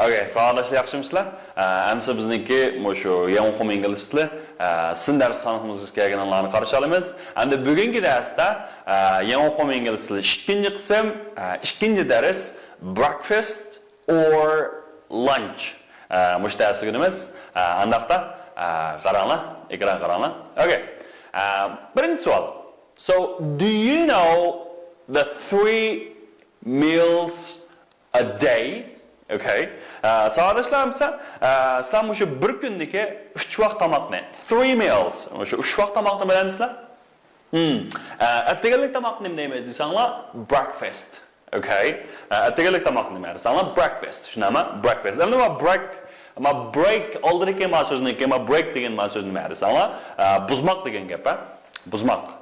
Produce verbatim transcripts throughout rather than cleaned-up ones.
ئوكەي، ساۋاقداشلار ياخشىمۇسىلەر؟ ئە، ئەمسە بىزنىڭكى مۇشۇ ياڭخۇم ئىنگلىز تىلى، ئە، سىن دەرسخانىمىزغا كەلگىنىڭلارنى قارشى ئالىمىز. ئەمدى بۈگۈنكى دەرستە، ئە، ياڭخۇم ئىنگلىز تىلى ئىككىنچى قىسىم، ئە، ئىككىنچى دەرس، breakfast or lunch. ئە، مۇشۇ دەرس ئۆگىنىمىز. ئە، ئانداقتا، ئە، قاراڭلار، ئېكران قاراڭلار. ئوكەي. ئە، بىرىنچى سوئال. So, do you know the three meals a day. Okay. ئە، ساۋاقداشلار، ئەمسە، ئە، سىلەر مۇشۇ بىر كۈندىكى ئۈچ ۋاق تاماقنى، three meals، مۇشۇ ئۈچ ۋاق تاماقنى بىلەمسىلەر؟ ھىم. ئە، ئەتىگەنلىك تاماقنى نېمە دەيمىز دېسەڭلار، breakfast. Okay. ئە، ئەتىگەنلىك تاماقنى نېمە دېسەڭلار، breakfast. شۇنداقمۇ؟ Breakfast. ئەمدى ما break، ما break، ئالدىدىكى ما سۆزنىڭكى، ما break دېگەن ما سۆزنى نېمە دېسەڭلار، ئە، بۇزماق دېگەن گەپ، ھە؟ بۇزماق.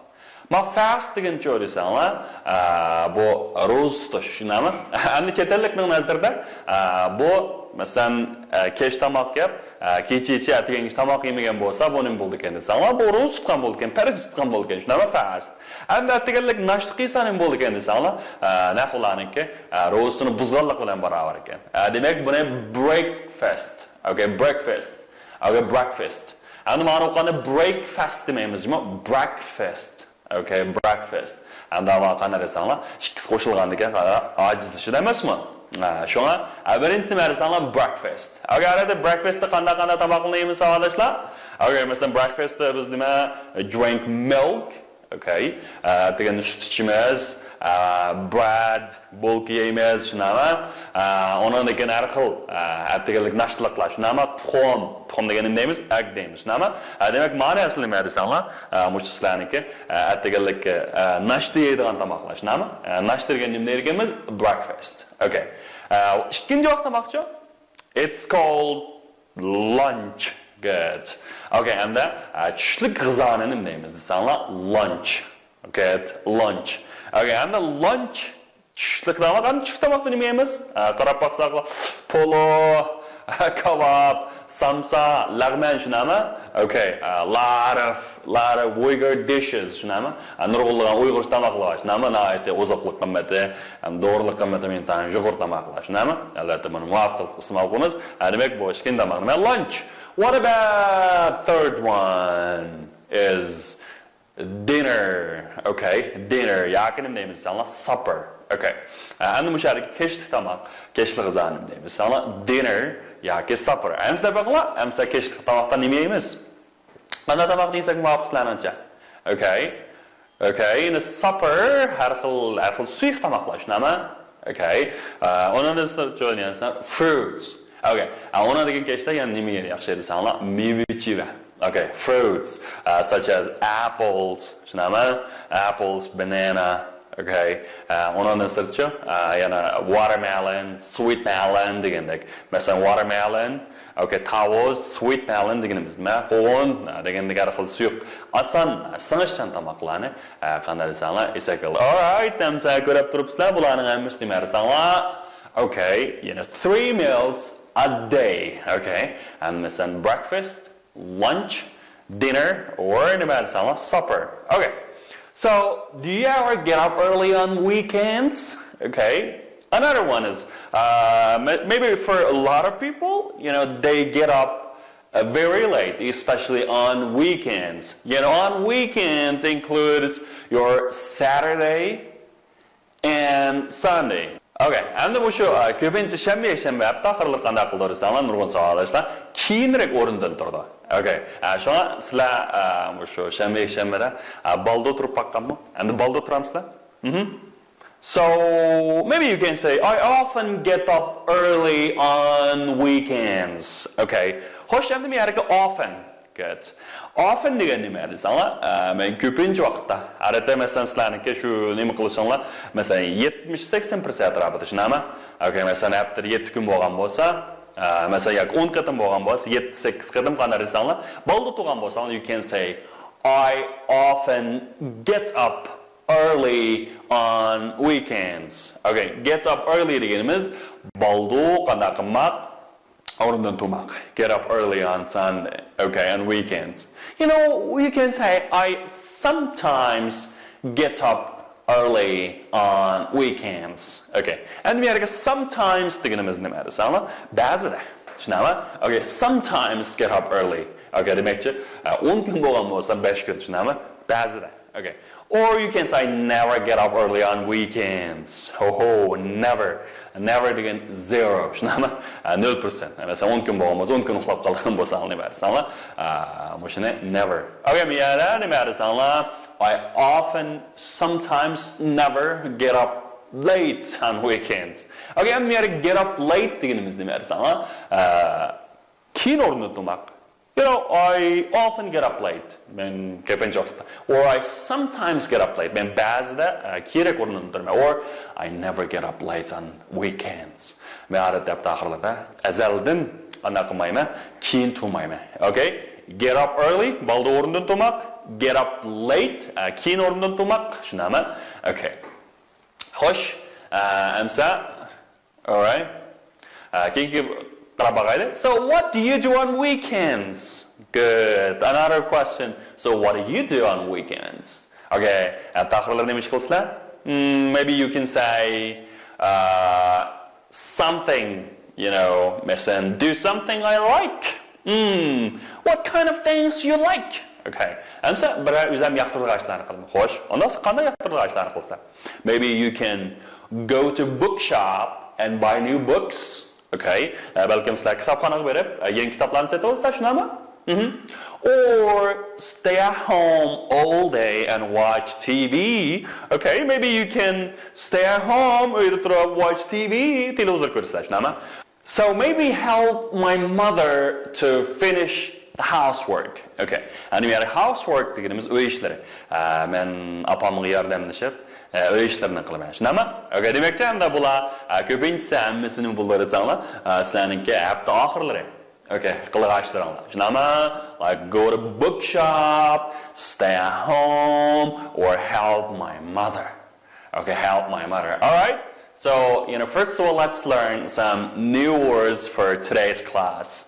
ما fast دېگەنچۇ دېسەڭلار، ئە، بۇ روزا تۇتۇش، شۇنداقمۇ؟ ئەمدى چەت ئەللىكنىڭ نەزىرىدە، ئە، بۇ، مەسىلەن، ئە، كەچ تاماق يەپ، ئە، كېچىچە ئەتىگەنگىچە تاماق يېمىگەن بولسا، بۇ نېمە بولىدىكەن دېسەڭلار، بۇ روزا تۇتقان بولىدىكەن، پەرز تۇتقان بولىدىكەن، شۇنداقمۇ؟ Fast. ئەمدى ئەتىگەنلىك ناشتا قىلسا نېمە بولىدىكەن دېسەڭلار، ئە، نەق ئۇلارنىڭكى، ئە، روزىسىنى بۇزغانلىق بىلەن باراۋەر ئىكەن. ئە، دېمەك، بۇنى breakfast. Okay, breakfast. Okay, breakfast. ئەمدى مانا ئوقۇغاندا breakfast دېمەيمىز جۇمۇ، breakfast. Okay, breakfast. ئەمدى مانا قانداق دېسەڭلار، ئىككىسى قوشۇلغاندىكىن ئاجىزلىشىدۇ ئەمەسمۇ؟ ھە، شۇڭا، ھە، بىرىنچىسى نېمە دېسەڭلار، breakfast. Okay، ئەمدى breakfastتا قانداق قانداق تاماقلارنى يەيمىز ساۋاقداشلار؟ Okay، مەسىلەن، breakfastتا بىز نېمە، drink milk. Okay. ئە، ئەتىگەندە سۈت ئىچىمىز، ئە، bread، بولكا يەيمىز، شۇنداقمۇ؟ ئە، ئۇنىڭدىن كېيىن ھەر خىل، ئە، ئەتىگەنلىك ناشتىلىقلار، شۇنداقمۇ؟ تۇخۇم، تۇخۇم دېگەننى نېمە دەيمىز؟ Egg دەيمىز، شۇنداقمۇ؟ ئە، دېمەك، مانا ئەسلى نېمە دېسەڭلار، ئە، مۇشۇ سىلەرنىڭكى، ئە، ئەتىگەنلىك، ئە، ناشتا يەيدىغان تاماقلار، شۇنداقمۇ؟ ئە، ناشتا دېگەن نېمە دېگىنىمىز؟ Breakfast. Okay. ئە، ئىككىنچى ۋاق تاماقچۇ؟ It's called lunch. Good. Okay، ئەمدى، ئە، چۈشلۈك غىزانى نېمە دەيمىز دېسەڭلار، lunch. Good. Lunch. Okay، ئەمدى lunch، چۈشلۈك تاماق. ئەمدى چۈشلۈك تاماقتا نېمە يەيمىز؟ ئە، قاراپ باقساق، پولۇ، كاۋاپ، سامسا، لەغمەن، شۇنداقمۇ؟ Okay، ئە، lot of، lot of Uyghur dishes، شۇنداقمۇ؟ ئە، نۇرغۇنلىغان ئۇيغۇرچە تاماقلار بار، شۇنداقمۇ؟ ناھايىتى ئوزۇقلۇق قىممىتى، ھەم دورىلىق قىممىتى ئىنتايىن يۇقىرى تاماقلار، شۇنداقمۇ؟ ئەلۋەتتە، بۇنى مۇۋاپىق ئىستېمال قىلىمىز. ئە، دېمەك، بۇ ئىككىنچى تاماق نېمە؟ Lunch. What about third one is dinner. Okay, dinner ياكى نېمە دەيمىز دېسەڭلار، supper. Okay. ئە، ئەمدى مۇشۇ يەردىكى كەچلىك تاماق، كەچلىك غىزا نېمە دەيمىز دېسەڭلار، dinner ياكى supper. ئەمسە دەپ بېقىڭلار، ئەمسە كەچلىك تاماقتا نېمە يەيمىز؟ قانداق تاماق يېسەك مۇۋاپىق سىلەرنىڭچە؟ Okay. Okay، يەنە supper، ھەر خىل، ھەر خىل سۇيۇق تاماقلار، شۇنداقمۇ؟ Okay. ئە، ئۇنىڭدىن سىرت جوينىيەنسە fruits. Okay. ئە، ئۇنىڭدىن كېيىن كەچتە يەنە نېمە يەيلى ياخشى دېسەڭلار، مېۋە چېۋە. Okay، fruits، ئە، such as apples، شۇنداقمۇ؟ Apples, banana. Okay. ئە، ئۇنىڭدىن سىرتچۇ، ئە، يەنە watermelon, sweet melon دېگەندەك. مەسىلەن، watermelon، okay، تاۋۇز، sweet melon دېگىنىمىز نېمە؟ قوغۇن، ئە، دېگەندەك ھەر خىل سۇيۇق، ئاسان، ئە، سىڭىشچان تاماقلارنى، ئە، قانداق دېسەڭلار، يېسەك بولىدۇ. Alright، ئەمسە كۆرۈپ تۇرۇپسىلەر، بۇلارنىڭ ھەممىسى نېمە دېسەڭلار؟ Okay، يەنە three meals a day. Okay، ھەممىسى breakfast، lunch, dinner, or نېمە دېسەڭلار، supper. Okay. So, do you ever get up early on weekends? Okay. Another one is, uh, may- maybe for a lot of people, you know, they get up, uh, very late, especially on weekends. You know, on weekends includes your Saturday, and Sunday. Okay، ئەمدى مۇشۇ، ئە، كۆپىنچە شەنبە، يەكشەنبە، ھەپتە ئاخىرلىرى قانداق قىلىدۇ دېسەڭلار، نۇرغۇن ساۋاقداشلار كېيىنرەك ئورۇندىن تۇرىدۇ. Okay، ئە، شۇڭا سىلەر، ئە، مۇشۇ شەنبە، يەكشەنبىدە، ئە، بالدۇر تۇرۇپ باققانمۇ؟ ئەمدى بالدۇر تۇرامسىلەر؟ مهم. So, maybe you can say, I often get up early on weekends. Okay. خوش، ئەمدى مەن يەرگە often. Good. Often دېگەن نېمە دېسەڭلار، ئە، مەن كۆپىنچە ۋاقىتتا، ئادەتتە، مەسىلەن، سىلەرنىڭكى شۇ نېمە قىلىشىڭلار، مەسىلەن، يەتمىش سەكسەن پىرسەنت ئەتراپىدا، شۇنداقمۇ؟ Okay، مەسىلەن، ھەپتىدە يەتتە كۈن بولغان بولسا، ئە، مەسىلەن، ياكى ئون قېتىم بولغان بولسا، يەتتە، سەككىز قېتىم قانداق دېسەڭلار، بالدۇر تۇرغان بولساڭلار، you can say, I often get up early on weekends. Okay, get up early دېگىنىمىز بالدۇر قانداق قىلماق؟ ئورنىدىن تۇرماق. Get up early on Sunday. Okay, on weekends. You know, you can say, I sometimes get up early on weekends. Okay. ئەمدى بۇ يەردىكى sometimes دېگىنىمىز نېمە دېسەڭلار؟ بەزىدە. چۈشىنەلە؟ Okay. Sometimes get up early. Okay. دېمەكچى، ئون كۈن بولغان بولسا، بەش كۈن. چۈشىنەلە؟ بەزىدە. Okay. Or you can say never get up early on weekends. Ho ho, never. Never دېگەن zero. چۈشىنەلە؟ نۆل پىرسەنت. مەسىلەن، ئون كۈن بولغان بولسا، ئون كۈن ئۇخلاپ قالغان بولساڭلار نېمە دېسەڭلار؟ مۇشۇنى never. Okay. بۇ يەردە نېمە دېسەڭلار؟ I often, sometimes, never get up late on weekends. Okay, ئەمدى بۇ يەردە get up late دېگىنىمىز نېمە دېسەڭلار؟ كېيىن ئورنىدىن تۇرماق. You know, I often get up late. مەن كۆپىنچە ۋاقىتتا. Or I sometimes get up late. مەن بەزىدە كېيىنرەك ئورنىدىن تۇرىمەن. Or I never get up late on weekends. مەن ئادەتتە ھەپتە ئاخىرلىرىدا ئەزەلدىن قانداق قىلمايمەن؟ كېيىن تۇرمايمەن. Okay? Get up early، بالدۇر ئورنىدىن تۇرماق. Get up late، كېيىن ئورنىدىن تۇرماق. چۈشىنەلە؟ Okay. خوش. ئەمسە. Alright. كېيىنكى قاراپ باقايلى. So what do you do on weekends? Good. Another question. So what do you do on weekends? Okay. ھەپتە ئاخىرلىرى نېمە ئىش قىلىسىلەر؟ Hmm, maybe you can say, uh, something, you know, مەسىلەن, do something I like. Hmm, what kind of things you like? Okay. ئەمسە بىرەر ئۆزۈم ياقتۇرىدىغان ئىشلارنى قىلىمەن. خوش. ئۇنداق قانداق ياقتۇرىدىغان ئىشلارنى قىلىسىلەر؟ Maybe you can go to bookshop and buy new books. Okay. بەلكىم سىلەر كىتابخانىغا بېرىپ يېڭى كىتابلارنى سېتىۋالىسىلەر، شۇنداقمۇ؟ Or stay at home all day and watch T V. Okay, maybe you can stay at home, ئۆيدە تۇرۇپ watch T V, تېلېۋىزور كۆرىسىلەر، شۇنداقمۇ؟ So maybe help my mother to finish the housework. Okay. ئەمدى بۇ يەردە housework دېگىنىمىز ئۆي ئىشلىرى. مەن ئاپامغا ياردەملىشىپ ئۆي ئىشلىرىنى قىلىمەن. شۇنداقمۇ؟ Okay، دېمەكچى، ئەمدى بۇلار كۆپىنچىسى ھەممىسىنى بۇلار دېسەڭلار، سىلەرنىڭكى ھەپتە ئاخىرلىرى. Okay، قىلغان ئىشلىرىڭلار. شۇنداقمۇ؟ Like go to bookshop, stay at home, or help my mother. Okay, help my mother. All right. So, you know, first of all, let's learn some new words for today's class.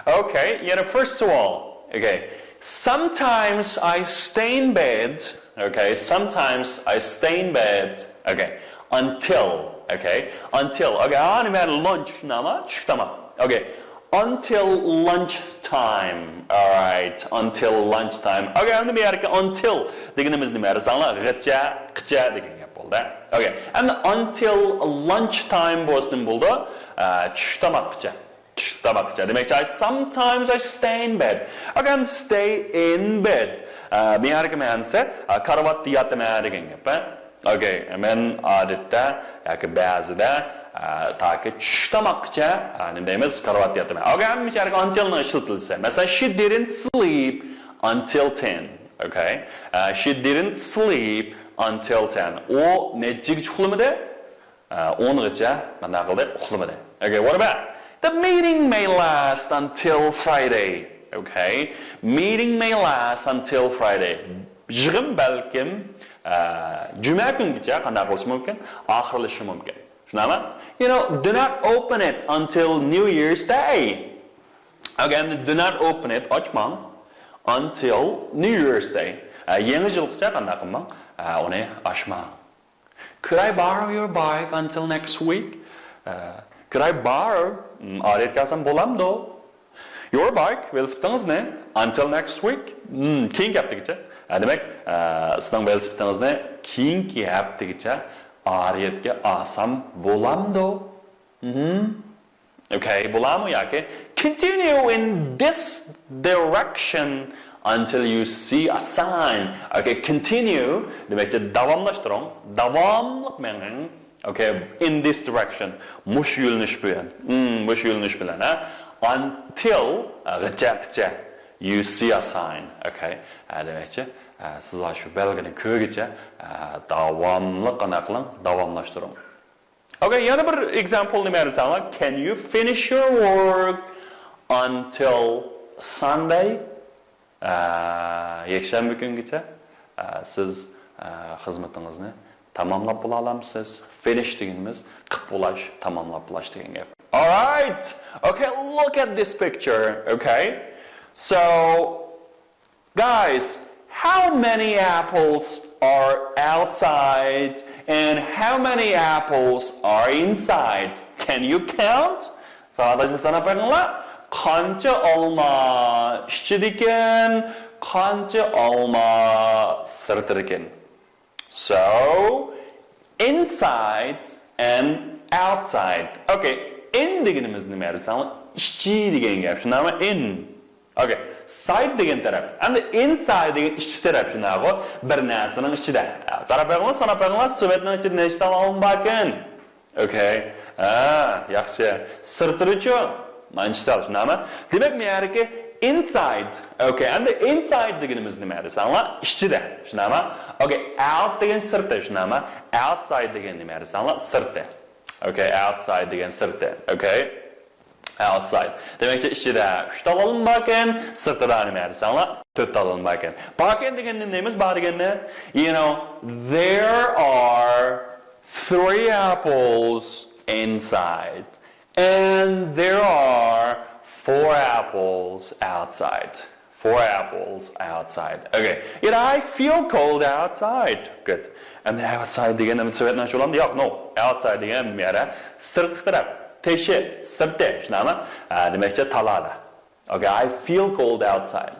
Okay, you know, first of all, okay, sometimes I stay in bed. Okay, sometimes I stay in bed. Okay, until. Okay, until. Okay, ھە، نېمە؟ Lunch، نېمە؟ چۈشلۈك تاماق. Okay, until lunch time. All right, until lunch time. Okay, ئەمدى بۇ يەردىكى until دېگىنىمىز نېمە دېسەڭلار؟ غىچە، قىچە دېگەن گەپ بولدى. Okay, ئەمدى until lunch time بولسىمۇ بولىدۇ. چۈشلۈك تاماققىچە. چۈشلۈك تاماققىچە. دېمەكچى، I sometimes I stay in bed. Okay, ئەمدى stay in bed. بۇ يەردىكى مەنىسى كارىۋاتتا ياتىمەن دېگەن گەپ. Okay، مەن ئادەتتە ياكى بەزىدە، ئە، تاكى چۈش تاماققىچە، ئە، نېمە دەيمىز، كارىۋاتتا ياتىمەن. Okay، ھەممە يەرگە until نىڭ ئىشلىتىلسە. مەسىلەن، she didn't sleep until ten. Okay. ئە، she didn't sleep until ten. ئۇ نەچچىگىچە ئۇخلىمىدى؟ ئە، ئونغىچە مانا قىلدى، ئۇخلىمىدى. Okay, what about? The meeting may last until Friday. Okay. Meeting may last until Friday. يىغىن بەلكىم، ئە، جۈمە كۈنگىچە قانداق قىلىشى مۇمكىن؟ ئاخىرلىشىشى مۇمكىن. شۇنداقمۇ؟ You know, do not open it until New Year's Day. Okay, do not open it، ئاچماڭ. Until New Year's Day. ئە، يېڭى يىلغىچە قانداق قىلماڭ؟ ئە، ئۇنى ئاچماڭ. Could I borrow your bike until next week? ئە، could I borrow؟ م، ئارىيەتكە ئالسام بولامدۇ؟ Your bike، ۋېلىسىپىتىڭىزنى، until next week. م، كېيىنكى ھەپتىگىچە. ئە، دېمەك، ئە، سىزنىڭ ۋېلىسىپىتىڭىزنى كېيىنكى ھەپتىگىچە ئارىيەتكە ئالسام بولامدۇ؟ مهم. Okay، بولامۇ ياكى continue in this direction until you see a sign. Okay, continue دېمەكچى داۋاملاشتۇرۇڭ. داۋاملىق مېڭىڭ. Okay, in this direction. مۇشۇ يۆنىلىش بىلەن. Hmm، مۇشۇ يۆنىلىش بىلەن، ھە؟ Until، غىچە، غىچە. You see a sign. Okay. ھە، دېمەكچى، ھە، سىز شۇ بەلگىنى كۆرگۈچە، ھە، داۋاملىق قانداق قىلىڭ؟ داۋاملاشتۇرۇڭ. Okay، يەنە بىر example نېمە دېسەڭلار؟ Can you finish your work until Sunday? ئە، يەكشەنبە كۈنگىچە، ئە، سىز، ئە، خىزمىتىڭىزنى تاماملاپ بولالامسىز؟ Finish دېگىنىمىز قىلىپ بولاش، تاماملاپ بولاش دېگەن گەپ. All right. Okay, look at this picture. Okay. So, guys, how many apples are outside and how many apples are inside? Can you count? ساۋاقداشلار، ساناپ بېقىڭلار. قانچە ئالما ئىچىدىكەن، قانچە ئالما سىرتىدىكەن. So, inside and outside. Okay, in دېگىنىمىز نېمە دېسەڭلار؟ ئىچى دېگەن گەپ، شۇنداقمۇ؟ In. Okay, side دېگەن تەرەپ. ئەمدى inside دېگەن ئىچى تەرەپ، شۇنداقغۇ؟ بىر نەرسىنىڭ ئىچىدە. قاراپ بېقىڭلار، ساناپ بېقىڭلار، سۆۋەتنىڭ ئىچىدە نەچچە تال ئالما باركەن؟ Okay. ھە، ياخشى. سىرتىدىچۇ؟ مانچە تال، شۇنداقمۇ؟ دېمەك، مەيەركى inside. Okay، ئەمدى inside دېگىنىمىز نېمە دېسەڭلار؟ ئىچىدە، شۇنداقمۇ؟ Okay، out دېگەن سىرتى، شۇنداقمۇ؟ Outside دېگەن نېمە دېسەڭلار؟ سىرتى. Okay، outside دېگەن سىرتى. Okay. Outside. دېمەكچى، ئىچىدە ئۈچ تال ئالما باركەن، سىرتىدا نېمە دېسەڭلار؟ تۆت تال ئالما باركەن. باركەن دېگەندە نېمە دەيمىز؟ بار دېگەندە، you know, there are three apples inside and there are four apples outside. Four apples outside. Okay. Yet I feel cold outside. Good. ئەمدى outside دېگەن ئەمدى سۆۋەتنى ئاچۇۋالامدۇ؟ ياق، no. Outside دېگەن ئەمدى مەيەردە سىرتقى تەرەپ. تېشى، سىرتى. شۇنداقمۇ؟ ھە، دېمەكچى، تالادا. Okay, I feel cold outside.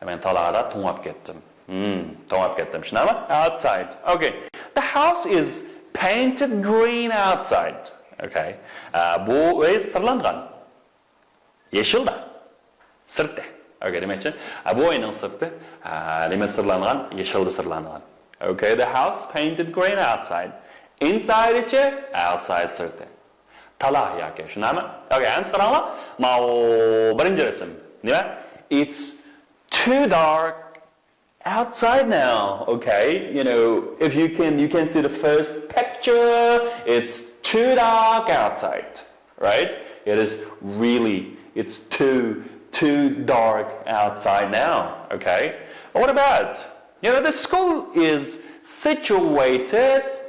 مەن تالادا توڭلاپ كەتتىم. Hmm, توڭلاپ كەتتىم. شۇنداقمۇ؟ Outside. Okay. The house is painted green outside. Okay. ئە، بۇ ئۆي سىرلانغان. يېشىلدا. سىرتى. Okay، دېمەكچى، ئە، بۇ ئۆينىڭ سىرتى، ئە، نېمە سىرلانغان؟ يېشىلدا سىرلانغان. Okay, the house painted green outside. Inside ئىچى، outside سىرتى. تالا ياكى، شۇنداقمۇ؟ Okay، ئەمسە قاراڭلار. ماۋۇ بىرىنچى رەسىم. نېمە؟ It's too dark outside now. Okay, you know, if you can, you can see the first picture. It's too dark outside, right? It is really, it's too, too dark outside now. Okay. What about, you know, the school is situated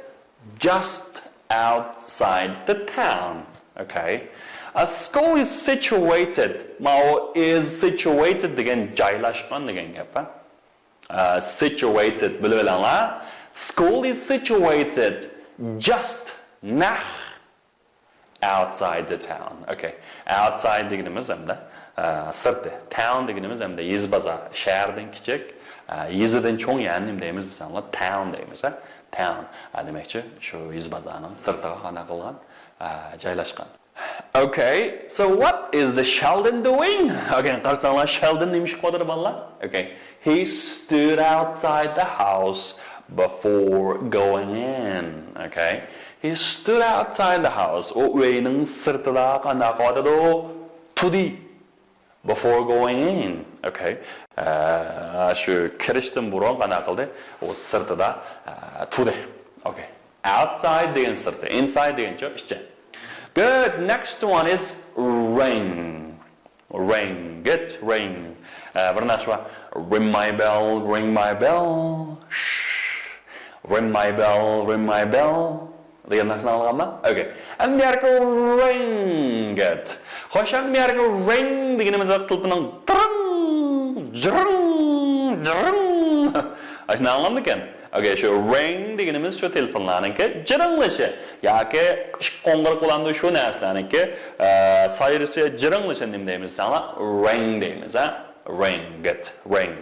just outside the town. Okay. A school is situated. ماۋۇ is situated دېگەن جايلاشقان دېگەن گەپ. Situated، بىلىۋېلىڭلار. School is situated just، نەق، outside the town. Okay. Outside دېگىنىمىز ئەمدى، ئە، سىرتى. Town دېگىنىمىز ئەمدى يېزا بازار. شەھەردىن كىچىك، ئە، يېزىدىن چوڭ يەرنى نېمە دەيمىز دېسەڭلار، town دەيمىز، ھە؟ Town. ئە، دېمەكچى، شۇ يېزا بازارنىڭ سىرتىغا قانداق قىلغان، ئە، جايلاشقان. Okay, so what is the Sheldon doing? Okay, قارىساڭلار، شېلدون نېمە ئىش قىلىۋاتىدۇ، بالىلار؟ Okay, he stood outside the house before going in. Okay, he stood outside the house. ئۇ ئۆينىڭ سىرتىدا قانداق قىلىۋاتىدۇ؟ تۇردى. Before going in. Okay. ئە، شۇ كىرىشتىن بۇرۇن قانداق قىلدى؟ ئۇ سىرتىدا، ئە، تۇردى. Okay. Outside دېگەن سىرتى، inside دېگەنچۇ ئىچى. Good. Next one is ring. Ring. Good. Ring. ئە، بىر ناخشا بار. Ring my bell, ring my bell. Shh. Ring my bell, ring my bell. دېگەن ناخشىنى ئاڭلىغانما؟ Okay. ئەمدى بۇ يەرگە ring. Good. خوش، ئەمدى بۇ يەرگە ring دېگىنىمىز ۋاقىت تېلېفوننىڭ تىرىڭ، جىرىڭ، جىرىڭ. ئاشۇنى ئاڭلامدىكەن؟ Okay، شۇ ring دېگىنىمىز شۇ تېلېفونلارنىڭكى جىرىڭلىشى ياكى ئىككى قوڭغۇرىقى بولامدۇ، شۇ نەرسىلەرنىڭكى، ئە، سايرىشى، جىرىڭلىشى نېمە دەيمىز دېسەڭلار؟ Ring دەيمىز، ھە؟ Ring، good، ring.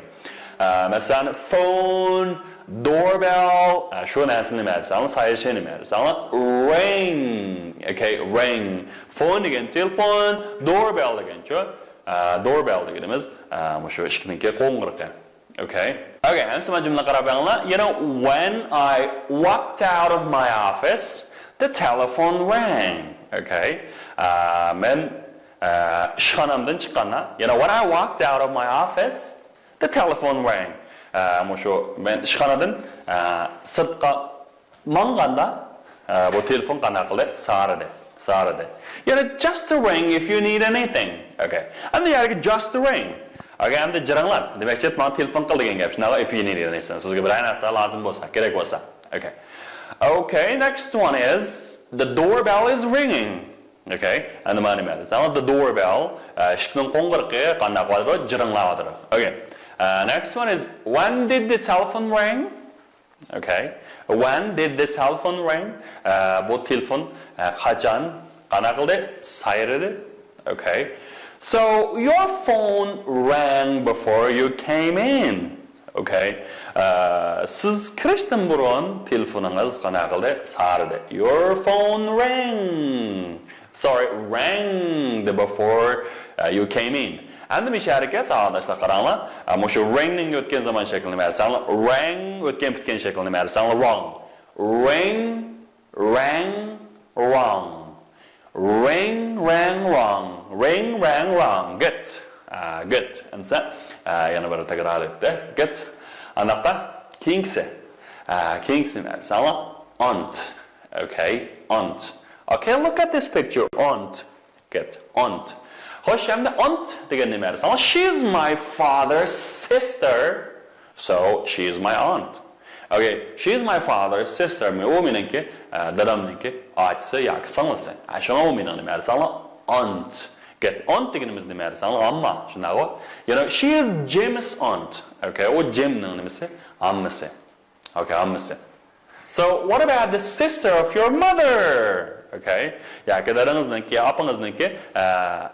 ئە، مەسىلەن، phone، doorbell، ئە، شۇ نەرسە نېمە دېسەڭلار، سايرىشى نېمە دېسەڭلار، ring. Okay، ring. Phone دېگەن تېلېفون، doorbell دېگەنچۇ، ئە، doorbell دېگىنىمىز، ئە، مۇشۇ ئىشىكنىڭكى قوڭغۇرىقى. Okay. Okay، ئەمسە مانا جۈملىگە قاراپ بېقىڭلار. You know, when I walked out of my office, the telephone rang. Okay. ئە، مەن، ئە، ئىشخانامدىن چىققاندا، you know, when I walked out of my office, the telephone rang. ئە، مۇشۇ مەن ئىشخانىدىن، ئە، سىرتقا ماڭغاندا، ئە، بۇ تېلېفون قانداق قىلدى؟ سارىدى. سارىدى. يەنە just ring if you need anything. Okay. ئەمدى يەرگە just ring. Okay، ئەمدى جىرىڭلات. دېمەكچى، ماڭا تېلېفون قىل دېگەن گەپ. شۇنداقلا if you need anything. سىزگە بىرەر نەرسە لازىم بولسا، كېرەك بولسا. Okay. Okay, next one is the doorbell is ringing. Okay. ئەمدى مانا نېمە دېسەڭلار، the doorbell، ئە، ئىشىكنىڭ قوڭغۇرىقى قانداق قىلىۋاتىدۇ؟ جىرىڭلاۋاتىدۇ. Okay. ئە، next one is when did the cell phone ring? Okay. When did the cell phone ring? ئە، بۇ تېلېفون، ئە، قاچان، قانداق قىلدى؟ سايرىدى. Okay. So, your phone rang before you came in. Okay. ئە، سىز كىرىشتىن بۇرۇن تېلېفونىڭىز قانداق قىلدى؟ سايرىدى. Your phone rang. Sorry, rang the before uh, you came in. ئەمدى مۇشۇ يەرگە ساۋاقداشلار قاراڭلار. ئە، مۇشۇ rang نىڭ ئۆتكەن زامان شەكلىنى بەرسەڭلار، rang ئۆتكەن پۈتكەن شەكلىنى بەرسەڭلار، wrong. Ring, rang, wrong. Ring, rang, wrong. Ring, rang, wrong. Good. ئە، good. ئەمسە، ئە، يەنە بىر تەكرار ئەتتى. Good. ئانداقتا كېيىنكىسى. ئە، كېيىنكىسىنى بەرسەڭلار، aunt. Okay, aunt. Okay, look at this picture, aunt. Good, aunt. خوش، ئەمدى aunt دېگەن نېمە دېسەڭلار؟ She's my father's sister, so she's my aunt. Okay, she's my father's sister. ئۇ مېنىڭكى، ئە، دادامنىڭكى ئاچىسى ياكى سىڭلىسى. ئە، شۇڭا ئۇ مېنىڭ نېمە دېسەڭلار؟ Aunt. Good, aunt دېگىنىمىز نېمە دېسەڭلار؟ ئامما، شۇنداقغۇ؟ You know, she is Jim's aunt. Okay, ئۇ جىمنىڭ نېمىسى؟ ئاممىسى. Okay, ھەممىسى. So, what about the sister of your mother? Okay, ياكى دادىڭىزنىڭكى، ئاپىڭىزنىڭكى، ئە،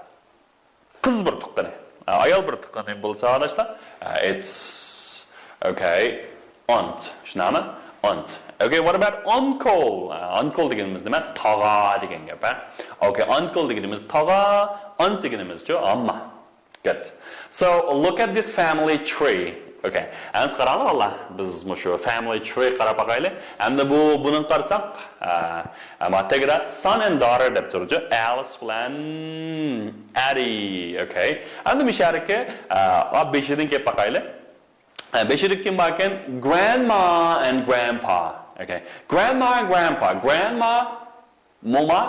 قىز بىر تۇغقىنى، ئە، ئايال بىر تۇغقىنى بولسا، ئاداشلار، ئە، it's, okay, aunt. شۇنداقمۇ؟ Aunt. Okay, what about uncle? ئە، uncle دېگىنىمىز نېمە؟ تاغا دېگەن گەپ، ھە؟ Okay, uncle دېگىنىمىز تاغا، aunt دېگىنىمىزچۇ؟ ئامما. Good. So, look at this family tree. Okay. ئەمسە قاراڭلار، بالىلار. بىز مۇشۇ family tree قاراپ باقايلى. ئەمدى بۇ، بۇنى قارىساق، ئە، ئەمما تېگىدە son and daughter دەپ تۇرىدۇ. ئەلىس بىلەن ئەرى. Okay. ئەمدى مۇشۇ يەردىكى، ئە، بېشىدىن كېلىپ باقايلى. ئە، بېشىدا كىم باركەن؟ Grandma and grandpa. Okay. Grandma and grandpa. Grandma موما،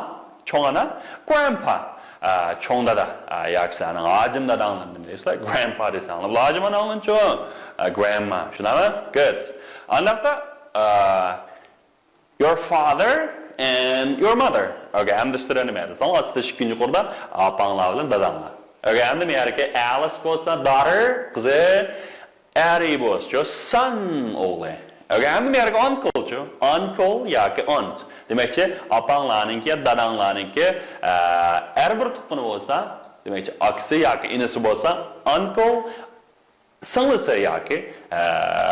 چوڭ ئانا، grandpa، ئە، چوڭ دادا، ئە، ياكى سىلەرنىڭ ھاجىم داداڭلار نېمە دەيسىلەر؟ Grandpa دېسەڭلار، ھاجىم ئاناڭلارچۇ؟ ئە، grandma، شۇنداقمۇ؟ Good. ئانداقتا، ئە، your father and your mother. Okay, ئەمدى ئۈستىدە نېمە دېسەڭ، ئاستىدا ئىككىنچى قۇردا ئاپاڭلار بىلەن داداڭلار. Okay، ئەمدى مۇ يەردىكى ئەلىس بولسا daughter، قىزى، ئەرى بولسىچۇ، son، ئوغلى. Okay، ئەمدى بۇ يەرگە uncle چۇ. Uncle ياكى aunt. دېمەكچى، ئاپاڭلارنىڭكى يا داداڭلارنىڭكى، ئە، ئەر بىر تۇغقىنى بولسا، دېمەكچى، ئاكىسى ياكى ئىنىسى بولسا، uncle، سىڭلىسى ياكى، ئە،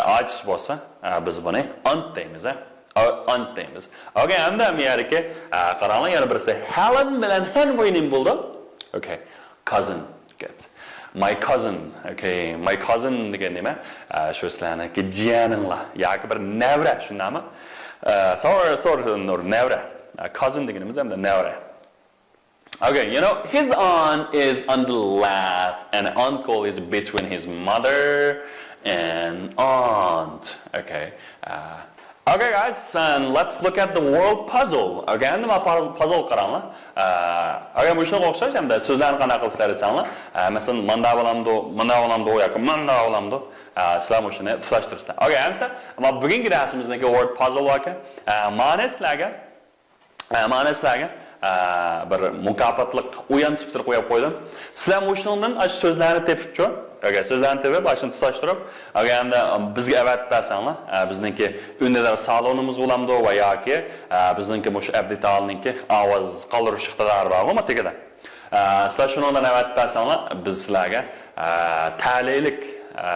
ئاچىسى بولسا، ئە، بىز بۇنى aunt دەيمىز، ھە. Aunt دەيمىز. Okay، ئەمدى بۇ يەردىكى، ئە، قاراڭلار، يەنە بىرسى Helen بىلەن Henry نېمە بولدى؟ Okay، cousin. Good. My cousin. Okay, my cousin دېگەن نېمە؟ ئە، شۇ سىلەرنىڭكى جىيەنىڭلار ياكى بىر نەۋرە، شۇنداقمۇ؟ ئە، sorry, sorry, نۇر، نەۋرە. ئە، cousin دېگىنىمىز ئەمدى نەۋرە. Okay, you know, his aunt is on the left and uncle is between his mother and aunt. Okay. ئە، Okay, guys, and let's look at the word puzzle. Okay, ئەمدى مانا پاز-، puzzle قاراڭلار. ئە، Okay، مۇشۇنىڭغا ئوخشاش ئەمدى سۆزلەرنى قانداق قىلىسىلەر دېسەڭلار، ئە، مەسىلەن، ماندا بولامدۇ، ماندا بولامدۇ ياكى ماندا بولامدۇ؟ ئە، سىلەر مۇشۇنى تۇتاشتۇرىسىلەر. Okay، ئەمسە، ئەمما بۈگۈنكى دەرسىمىزنىڭكى word puzzle باركەن. ئە، مانا سىلەرگە، ئە، مانا سىلەرگە، ئە، بىر مۇكاپاتلىق ئويۇن سۈپىتىدە قويۇپ قويدۇم. سىلەر مۇشۇنىڭدىن ئاشۇ سۆزلەرنى تېپىپچۇ. Okay، سۆزلەرنى تېپىپ، ئاشۇنى تۇتاشتۇرۇپ، Okay، ئەمدى بىزگە ئەۋەتىپ بەرسەڭلار، ئە، بىزنىڭكى ئۈندىدار سالونىمىز بولامدۇ ۋە ياكى، ئە، بىزنىڭكى مۇشۇ ئەبدىتالنىڭكى ئاۋاز قالدۇرۇش ئىقتىدارى بارغۇ، مانا تېگىدە. ئە، سىلەر شۇنىڭدىن ئەۋەتىپ بەرسەڭلار، بىز سىلەرگە، ئە، تەلەيلىك، ئە،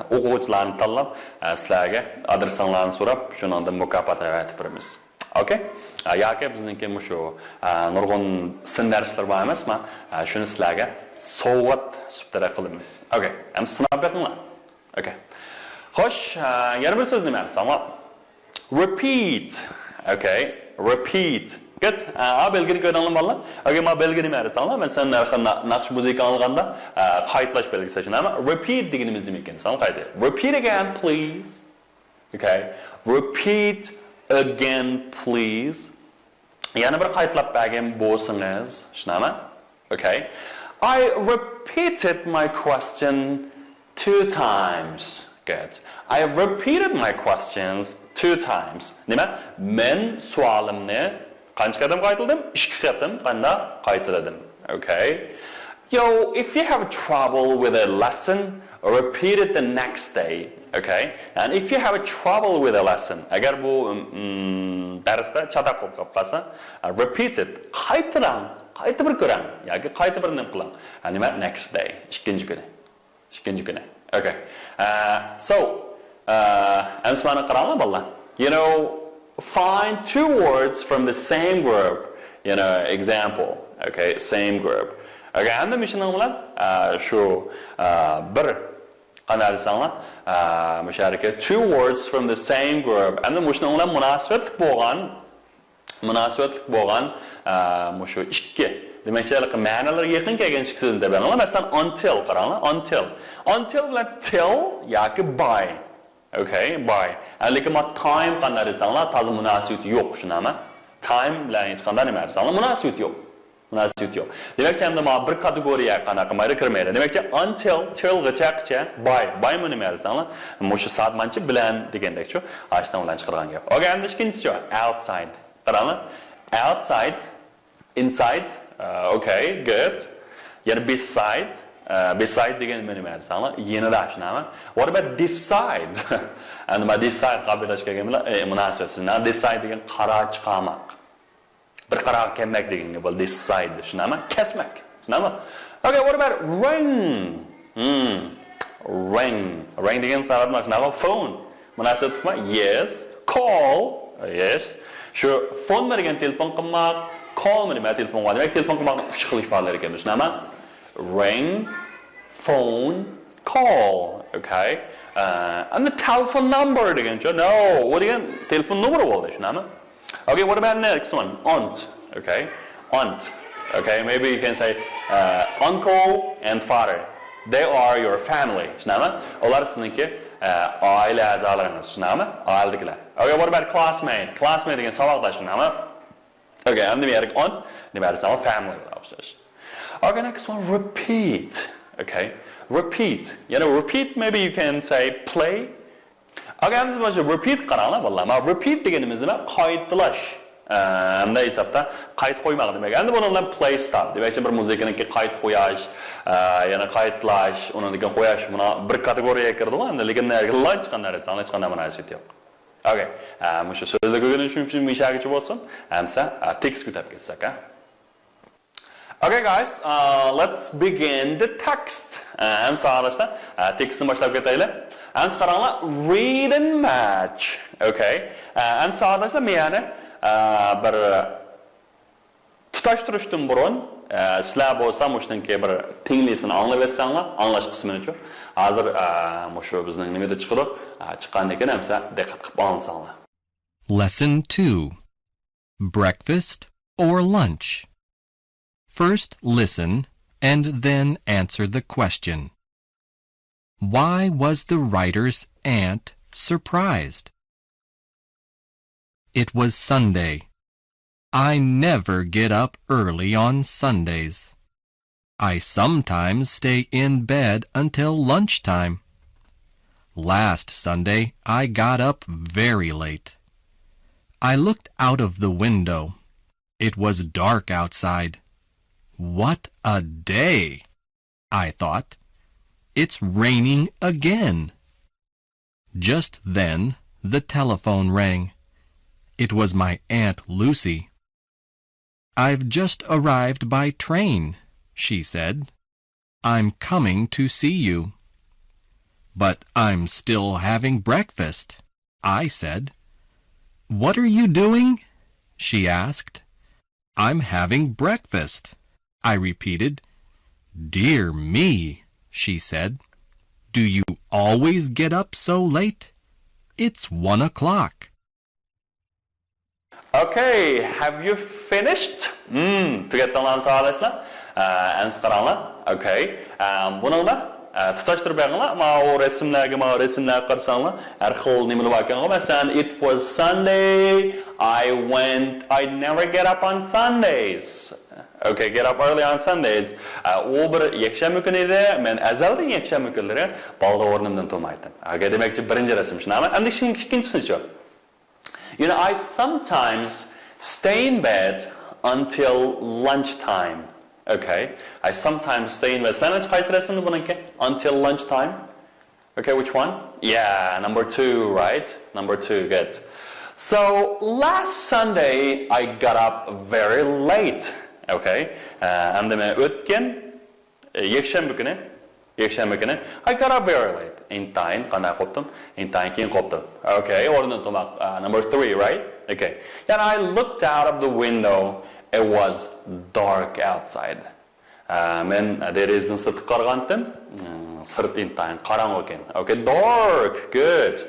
ئوقۇغۇچىلارنى تاللاپ، ئە، سىلەرگە ئادرېسىڭلارنى سوراپ، شۇنىڭدىن مۇكاپات ئەۋەتىپ بېرىمىز. Okay؟ ئە، ياكى بىزنىڭكى مۇشۇ، ئە، نۇرغۇن سىن دەرسلىرى بار ئەمەسمۇ؟ ئە، شۇنى سىلەرگە سوۋغات سۈپىتىدە قىلىمىز. Okay، ئەمدى سىناپ بېقىڭلار. Okay. خوش، ئە، يەنە بىر سۆز نېمە دېسەڭلار؟ Repeat. Okay. Repeat. Good. ئە، بەلگىنى كۆردۈڭلارمۇ، بالىلار؟ Okay، مانا بەلگە نېمە دېسەڭلار؟ مەسىلەن، ھەر خىل نا-، ناخشا مۇزىكا ئاڭلىغاندا، ئە، قايتىلاش بەلگىسى شۇنداقمۇ؟ Repeat دېگىنىمىز نېمە ئىكەن دېسەڭلار، قايتا. Repeat again, please. Okay. Repeat again, please. يەنە بىر قايتىلاپ بەرگەن بولسىڭىز، شۇنداقمۇ؟ Okay. I repeated my question two times. Good. I repeated my questions two times. نېمە؟ مەن سوئالىمنى قانچە قېتىم قايتىلىدىم؟ ئىككى قېتىم قانداق قايتىلىدىم. Okay. Yo, if you have trouble with a lesson, repeat it the next day. Okay? And if you have trouble with a lesson, ئەگەر بۇ دەرستە چاتاق بولۇپ قالسا، repeat it، قايتىراڭ، قايتا بىر كۆرەڭ ياكى قايتا بىر نېمە قىلىڭ. نېمە؟ Next day، ئىككىنچى كۈنى. ئىككىنچى كۈنى. Okay. So, ئەمسىمانى قاراڭلار بالىلار. You know, find two words from the same group. You know, example. Okay, same group. Okay, ئەمدى مۇشۇنىڭ بىلەن شۇ بىر قانداق دېسەڭلار، مۇشۇ يەردىكى two words from the same group. ئەمدى مۇشۇنىڭ بىلەن مۇناسىۋەتلىك بولغان مۇناسىۋەتلىك بولغان مۇشۇ ئىككى، دېمەكچى، ھېلىقى مەنىلىرى يېقىن كەلگەن ئىككى سۆزنى تېپىڭلار. مەسىلەن، until قاراڭلار، until. Until بىلەن till ياكى by. Okay, by. لېكىن ما time قانداق دېسەڭلار، تازا مۇناسىۋىتى يوق، شۇنداقمۇ؟ Time بىلەن ھېچقانداق نېمە دېسەڭلار، مۇناسىۋىتى يوق. مۇناسىۋىتى يوق. دېمەكچى، ئەمدى ما بىر كاتېگورىيە قانداق قىلمايدۇ، كىرمەيدۇ. دېمەكچى، until، till غىچە، قىچە، by. By مۇ نېمە دېسەڭلار، مۇشۇ سامان بىلەن دېگەندەكچۇ، ئاشۇنىڭ بىلەن چىقىدىغان گەپ. Okay، ئەمدى ئىككىنچىسى شۇ، outside. قاراڭلار. Outside، inside، okay, good. يەنە beside، beside دېگەن نېمە دېسەڭلار، يېنىدا، شۇنداقمۇ؟ What about this side؟ ئەمدى ما this side قا بىرلەشكەن گەپلەر، مۇناسىۋەتسىز. This side دېگەن قارا چىقارماق. بىر قارارغا كەلمەك دېگەن گەپ بولدى. Decide، شۇنداقمۇ؟ كەسمەك. شۇنداقمۇ؟ Okay, what about ring? Hmm. Ring. Ring دېگەن ساغاتمۇ؟ شۇنداقمۇ؟ Phone. مۇناسىۋەتلىكمۇ؟ Yes. Call. Yes. شۇ phone مۇ دېگەن تېلېفون قىلماق، call مۇ دېمەك تېلېفون قىلماق. دېمەك، تېلېفون قىلماقنىڭ ئۈچ خىل ئىپادىلىرى ئىكەن. شۇنداقمۇ؟ Ring، phone، call. Okay. ئەمدى telephone number دېگەنچۇ؟ No، ئۇ دېگەن تېلېفون نومۇرى بولدى، شۇنداقمۇ؟ Okay, what about next one? Aunt. Okay. Aunt. Okay, maybe you can say, uh, uncle and father. They are your family. شۇنداقمۇ؟ ئۇلار سىزنىڭكى، ئە، ئائىلە ئەزالىرىڭىز. شۇنداقمۇ؟ ئائىلىدىكىلەر. Okay, what about classmate? Classmate دېگەن ساۋاقداش، شۇنداقمۇ؟ Okay, ئەمدى بۇ يەردىكى aunt، نېمە دېسەڭ، family بىلەن ئوخشاش. Okay, next one, repeat. Okay, repeat. يەنە repeat, maybe you can say play. Okay, ئەمدى مانا شۇ repeat قاراڭلار، بالىلار. مانا repeat دېگىنىمىز نېمە؟ قايتىلاش. ئە، ئەمدى ھېسابتا قايتا قويماق دېمەك. ئەمدى بۇنىڭ بىلەن play stop. دېمەكچى، بىر مۇزىكىنىڭكى قايتا قوياش، ئە، يەنە قايتىلاش، ئۇنىڭدىن كېيىن قوياش، مانا بىر كاتېگورىيەگە كىرىدىغۇ. ئەمدى لېكىن ھېچقانداق، ھېچقانداق مۇناسىۋىتى يوق. Okay. ئە، مۇشۇ سۆزلۈك ئۆگىنىشىم ئۈچۈن مۇشۇ يەرگىچە بولسۇن. ئەمسە، ئە، تېكىستكە ئۆتۈپ كەتسەك، ھە. Okay, guys, uh, let's begin the text. ئە، ئەمسە ئاڭلاشتا، ئە، تېكىستنى باشلاپ كېتەيلى. ئەمسە قاراڭلار، read and match. Okay. ئە، ئەمسە ئاڭلاشتا، مەن يەنە، ئە، بىر تۇتاشتۇرۇشتىن بۇرۇن، ئە، سىلەر بولسا مۇشۇنىڭكى بىر تىڭلىسىنى ئاڭلىۋەتسەڭلار، ئاڭلاش قىسمىنىچۇ. ھازىر، ئە، مۇشۇ بىزنىڭ نېمىدە چىقىدۇ؟ ئە، چىققاندىن كېيىن ئەمسە دىققەت قىلىپ ئاڭلىساڭلار. Lesson two. Breakfast or lunch? First listen and then answer the question. Why was the writer's aunt surprised? It was Sunday. I never get up early on Sundays. I sometimes stay in bed until lunchtime. Last Sunday, I got up very late. I looked out of the window. It was dark outside. What a day! I thought. It's raining again. Just then, the telephone rang. It was my Aunt Lucy. "I've just arrived by train," she said. "I'm coming to see you." "But I'm still having breakfast," I said. "What are you doing?" she asked. "I'm having breakfast," I repeated. "Dear me," she said. "Do you always get up so late? It's one o'clock." Okay, have you finished? Hmm, تۈگەتتىڭلارمۇ ساۋاقداشلار؟ ئە، ئەمسە قاراڭلار. Okay. ئە، بۇنىڭدا، ئە، تۇتاشتۇرۇپ بېقىڭلار. ماۋۇ رەسىملەرگە، ماۋۇ رەسىملەرگە قارىساڭلار، ھەر خىل نېمىلەر بار ئىكەنغۇ. مەسىلەن، it was Sunday, I went, I never get up on Sundays. Okay, get up early on Sundays. ئە، ئۇ بىر يەكشەنبە كۈنى ئىدى. مەن ئەزەلدىن يەكشەنبە كۈنلىرى بالدۇر ئورنۇمدىن تۇرمايتتىم. Okay، دېمەكچى، بىرىنچى رەسىم شۇنداقمۇ؟ ئەمدى ئىككىنچىسىچۇ؟ You know, I sometimes stay in bed until lunchtime. Okay. I sometimes stay in bed. سىلەرنىڭ قايسى رەسىمدە بۇنىڭكى? Until lunchtime. Okay, which one? Yeah, number two, right? Number two, good. So, last Sunday, I got up very late. Okay. ئەمدى مەن ئۆتكەن يەكشەنبە كۈنى، يەكشەنبە كۈنى، I got up very late. ئىنتايىن قانداق قوپتۇم؟ ئىنتايىن كېيىن قوپتۇم. Okay, ئورنىدىن تۇرماق. Number three, right? Okay. يەنى I looked out of the window. It was dark outside. مەن دېرىزىنىڭ سىرتىغا قارىغانتىم. سىرت ئىنتايىن قاراڭغۇ ئىكەن. Okay, dark. Good.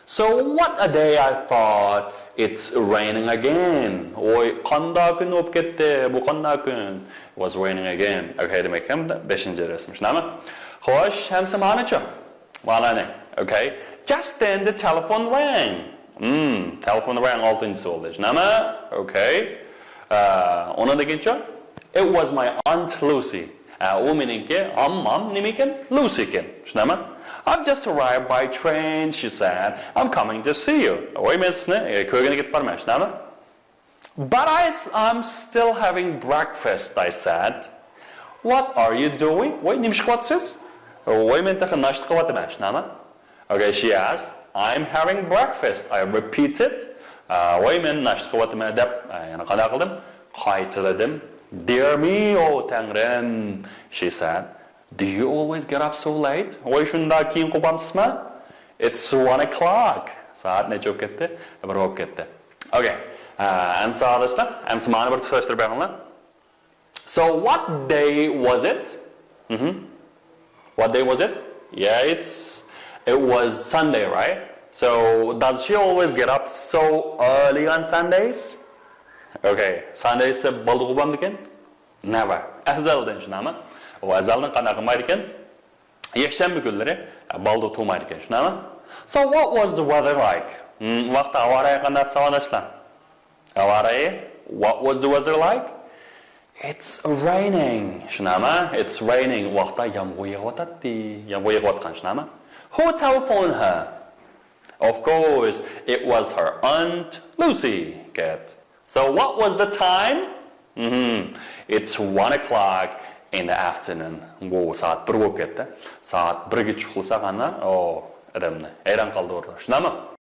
So what a day, I thought. It's raining again. ۋوي، قانداق كۈن بولۇپ كەتتى. بۇ قانداق كۈن؟ It was raining again. Okay, دېمەك ھەم بەشىنچى رەسىم. شۇنداقمۇ؟ خوش، ھەمسە مانىچۇ؟ مانانى. Okay. Just then the telephone rang. Hmm, telephone rang ئالتىنچىسى بولدى. شۇنداقمۇ؟ Okay. ئۇنىڭدىن كېيىنچۇ؟ It was my aunt Lucy. ئۇ مېنىڭكى ئاممام نېمە ئىكەن؟ لۇسى ئىكەن. شۇنداقمۇ؟ I've just arrived by train, she said. I'm coming to see you. ۋوي، مەن سىزنى كۆرگىلى كېتىپ بارىمەن. شۇنداقمۇ؟ But I, I'm still having breakfast, I said. What are you doing? ۋوي، نېمە ئىش قىلىۋاتىسىز؟ ۋوي، مەن تېخى ناشتا قىلىۋاتىمەن. شۇنداقمۇ؟ Okay, she asked. I'm having breakfast, I repeated. ۋوي، مەن ناشتا قىلىۋاتىمەن دەپ يەنە قانداق قىلدىم؟ قايتىلىدىم. Dear me, oh تەڭرىم, she said. Do you always get up so late? ۋوي، شۇنداق كېيىن قوپامسىزما؟ It's one o'clock. سائەت نەچچە بولۇپ كەتتى؟ بىر بولۇپ كەتتى. Okay. ئەمسە ئاداشلار، ئەمسە مانا بىر تۇتاشتۇرۇپ بېقىڭلار. So what day was it? What day was it? Yeah, it's it was Sunday, right? So does she always get up so early on Sundays? Okay, Sundays بالدۇر قوپامدىكەن? Never. ئەزەلدىن شۇنداقمۇ؟ ئۇ ئەزەلدىن قانداق قىلمايدىكەن؟ يەكشەنبە كۈنلىرى بالدۇر تۇرمايدىكەن، شۇنداقمۇ؟ So what was the weather like? ۋاقىتتا ھاۋا رايى قانداق ساۋاقداشلار؟ ھاۋا رايى. What was the weather like? It's raining. شۇنداقمۇ؟ It's raining. ۋاقىتتا يامغۇر يېغىۋاتاتتى. يامغۇر يېغىۋاتقان، شۇنداقمۇ؟ Who telephoned her? Of course, it was her aunt Lucy. Good. So what was the time? It's one o'clock in the afternoon. بۇ سائەت بىر بولۇپ كەتتى. سائەت بىرگىچە ئۇخلىساق ئانا، ئو، ئادەمنى ھەيران قالدۇرۇر. شۇنداقمۇ؟